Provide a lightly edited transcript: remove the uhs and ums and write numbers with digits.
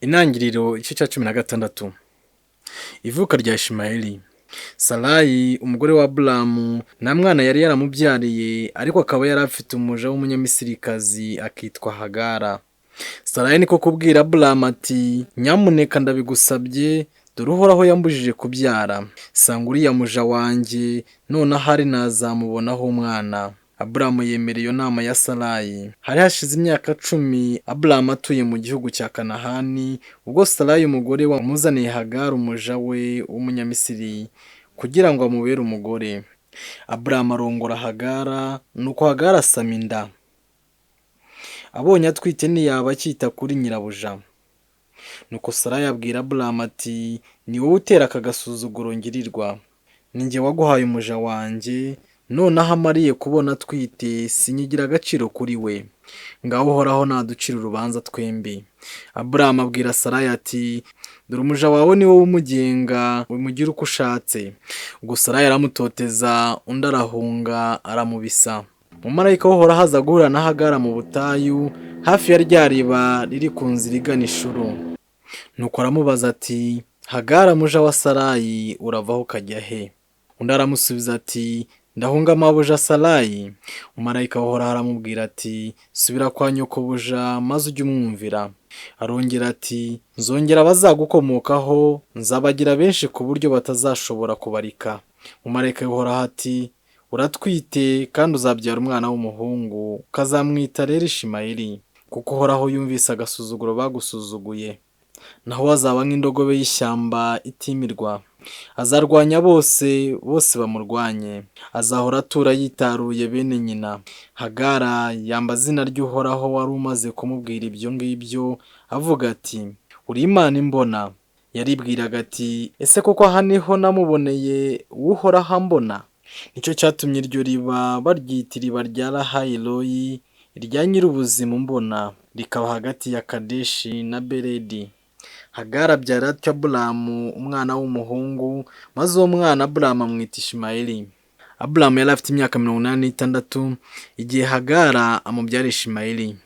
Intangiriro igice cya 16. Ivuka rya Ishimayeli. Sarayi umugore wa Aburamu nta mwana yari yaramubyariye, ariko akaba yari afite umuja w'Umunyamisirikazi akitwa Hagara. Sarayi niko kubwira Aburamu ati: "Nyamuneka ndabigusabye, dore Uhoraho yambujije kubyara. Sanga uriya muja wanjye, none ahari nazamubonaho umwana." Aburamu yemera iyo nama ya Sarayi. Hari hashize imyaka 10 Aburamu atuye mu gihugu cya Kanahani, ubwo Sarayi umugore we amuzaniye Hagara umuja we w'Umunyamisiri kugira ngo amubere umugore. Aburamu arongora Hagara, nuko Hagara asama inda. Abonye atwite ntiyaba akita kuri nyirabuja. Nuko Sarayi abwira Aburamu ati: "Ni wowe utera aka gasuzuguro ngirirwa. Ni jye waguhaye umuja wanjye, none aho amariye kubona atwite sinkigira agaciro kuri we. Ngaho Uhoraho naducire urubanza twembi." Aburamu abwira Sarayi ati: "Dore umuja wawe ni wowe umugenga, umugire uko ushatse." Ubwo Sarayi aramutoteza, undi arahunga aramubisa. Umumarayika w'Uhoraho aza guhura na Hagara mu butayu, hafi ya rya riba riri ku nzira igana i Shuru. Nuko aramubaza ati: "Hagara muja wa Sarayi, uravaho ukajya he?" Undi aramusubiza ati: "Ndahunga mabuja Sarayi." Umumarayika w'Uhoraho aramubwira ati: "Subira kwa nyokobuja maze ujye umwumvira." Arongera ati: "Nzongera abazagukomokaho, nzabagira benshi ku buryo batazashobora kubarika." Umumarayika w'Uhoraho ati: "Uratwite kandi uzabyara umwana w'umuhungu, ukazamwita rero Ishimayeli, kuko Uhoraho yumvise agasuzuguro bagusuzuguye. Naho we azaba nk'indogobe y'ishyamba itimirwa. Azarwanya bose, bose bamurwanye. Azahora atura yitaruye bene nyina." Hagara yambaza izina ry'Uhoraho wari umaze kumubwira ibyo ngibyo, avuga ati: "Uri Imana imbona." Yaribwiraga ati: "Ese koko aha niho namuboneye Uhoraho ambona?" Nicyo cyatumye iryo riba baryita iriba rya Lahayi-Royi, irya Nyir'ubuzima umbona, rikaba hagati ya Kadeshi na Beredi. Hagara abyara atyo Aburamu umwana w'umuhungu, maze uwo mwana Aburamu amwita Ishimayeli. Aburamu yari afite imyaka 86 igihe Hagara amubyara Ishimayeli.